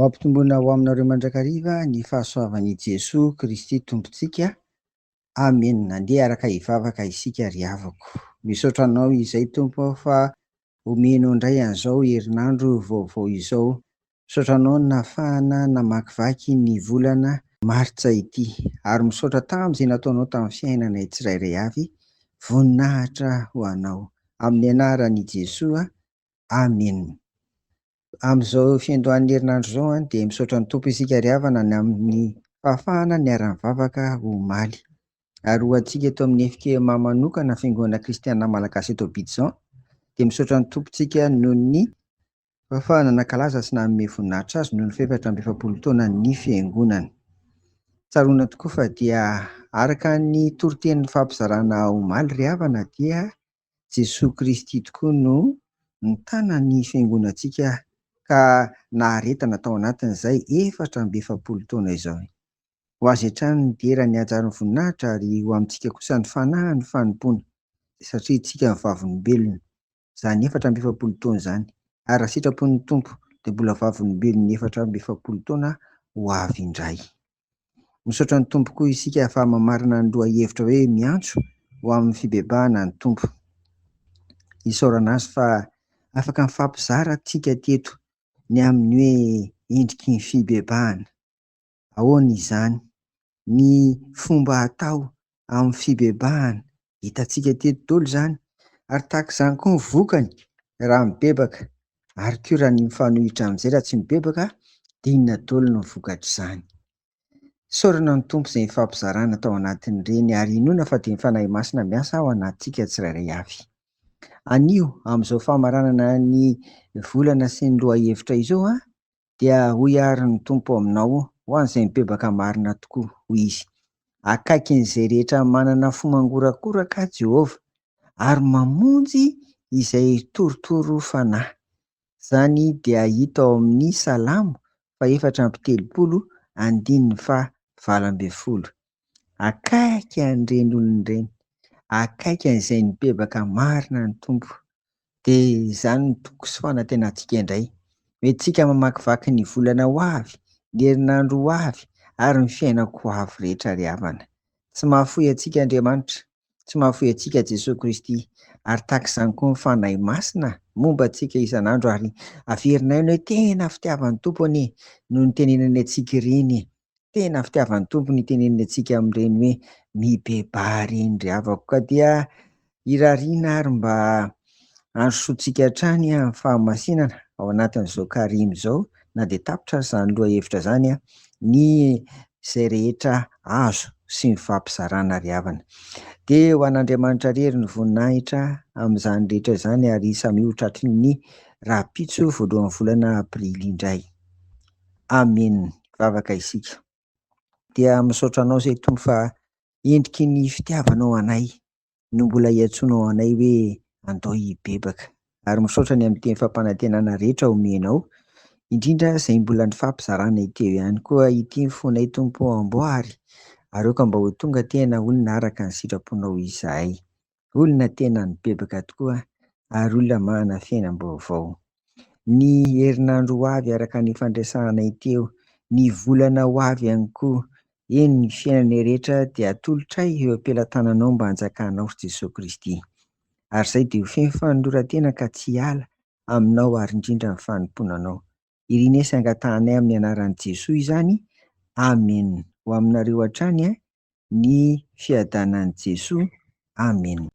Ho ampitomboina ho aminareo mandrakariva ny fahasoavan'i Jesoa Kristy Tompontsika. Amena. Andeha araka hivavaka isika ry havako. Misaotra anao izay Tompo aho fa omenao indray an'izao herinandro vaovao izao. Misaotra anao nahafahana namakivaky ny volana martsa ity. Ary misaotra tamin'izay nataonao tamin'ny fiainanay tsirairay avy. Voninahitra ho anao. Amin'ny anaran'i Jesoa. Amena. Amin'izao fiandohan'ny herinandro izao dia misaotra ny Tompo isika ry havana ny amin'ny fahafahana niara-nivavaka omaly. Ary ho antsika eto amin'ny FKMA manokana, Fiangonana Kristiana Malagasy eto Abidjan, dia misaotra ny Tompontsika noho ny fahafahana nankalaza sy nanome voninahitra azy noho ny fahefatra amby efapolo taonan'ny Fiangonana. Tsaroana tokoa fa dia araka ny toriteny nifampizarana omaly ry havana dia Jesoa Kristy tokoa no nitana ny fiangonantsika ka naharetana tao anatin'izay 44 taona izao. Ho azy hatrany ny dera, ny haja ary ny voninahitra ary ho amintsika kosa ny fanahin'ny fanompoana satria isika ny vavolombelona izany 44 taona izany ary raha sitrapon'ny Tompo dia mbola vavolombelon'ny 44 taona ho avy indray. Misaotra ny Tompo koa isika fa mamarana ny lohahevitra hoe miantso ho amin'ny fibebahana ny Tompo. Isaorana azy fa afaka mifampizara tsika teto ny amin'ny hoe endriky ny fibebahana. Ahoana izany? Ny fomba atao amin'ny fibebahana. Hitantsika teto daholo izany ary tahaka izany koa ny vokany raha mibebaka ary koa raha ny mifanohitra amin'izay raha tsy mibebaka dia inona daholo no vokatr'izany. Isaorana ny Tompo izay nifampizarana tao anatin'ireny ary inoana fa dia ny Fanahy Masina miasa ao anatintsika tsirairay avy. Anio amin'izao famaranana ny volana sy ny lohahevitra izao dia hoy àry ny Tompo aminao, ho an'izay mibebaka marina tokoa, hoy izy, Akaikin'izay rehetra manana fo mangorakoraka Jehovah, ary mamonjy izay torotoro fanahy. Izany dia hita ao amin'ny Salamo fahefatra amby telopolo, andininy faha-18. Akaiky an'ireny olona ireny, akaiky an'izay nibebaka marina ny Tompo. Dia izany no toky sy fanantenantsika indray. Hoe tsika mamakivaky ny volana ho avy, ny herinandro ho avy ary ny fiainako ho avy rehetra ry havana. Tsy mahafoy antsika Andriamanitra, tsy mahafoy antsika Jesoa Kristy ary tahaka izany koa ny Fanahy Masina momba antsika isan'andro ary averinay ny hoe tena fitiavan'ny Tompo anie no nitenenany antsika ireny e. Tena fitiavan'ny Tompo no itenenany antsika amin'ireny hoe mibebaha ireny ry havako. Ka dia irariana ary mba handrosoantsika hatrany amin'ny fahamasinana ao anatin'izao karemy izao na dia tapitra aza izany lohahevitra izany ny izay rehetra azo sy ny fampizarana ry havana. Dia ho an'Andriamanitra irery ny voninahitra amin'izany rehetra izany ary samy ho tratry ny rahampitso voalohan'ny volana aprily indray. Amen. Hivavaka isika. Dia misaotra anao izay Tompo fa endriky ny fitiavanao anay no mbola iantsoanao anay hoe andao hibebaka. Ary misaotra ny amin'ny teny fampanantenana rehetra omenao, indrindra izay mbola nifampizarana teo ihany koa ity ny fonay Tompo amboary ary aoka mba ho tonga tena olona araka ny sitraponao izahay. Olona tena nibebaka tokoa ary olona manana fiainam-baovao. Ny herinandro ho avy araka ny fandresahanay teo, ny volana ho avy ihany koa, eny ny fiainanay rehetra dia atolotray eo am-pelatananao mba hanjakanao ry Jesoa Kristy. Ary izay dia ho feno fanoloran-tena ka tsy hiala aminao ary indrindra ny fanompoana anao. Irinay sy angatahanay amin'ny anaran'i Jesoa izany. Amen. Ho aminareo hatrany ny fiadanan'i Jesoa. Amen.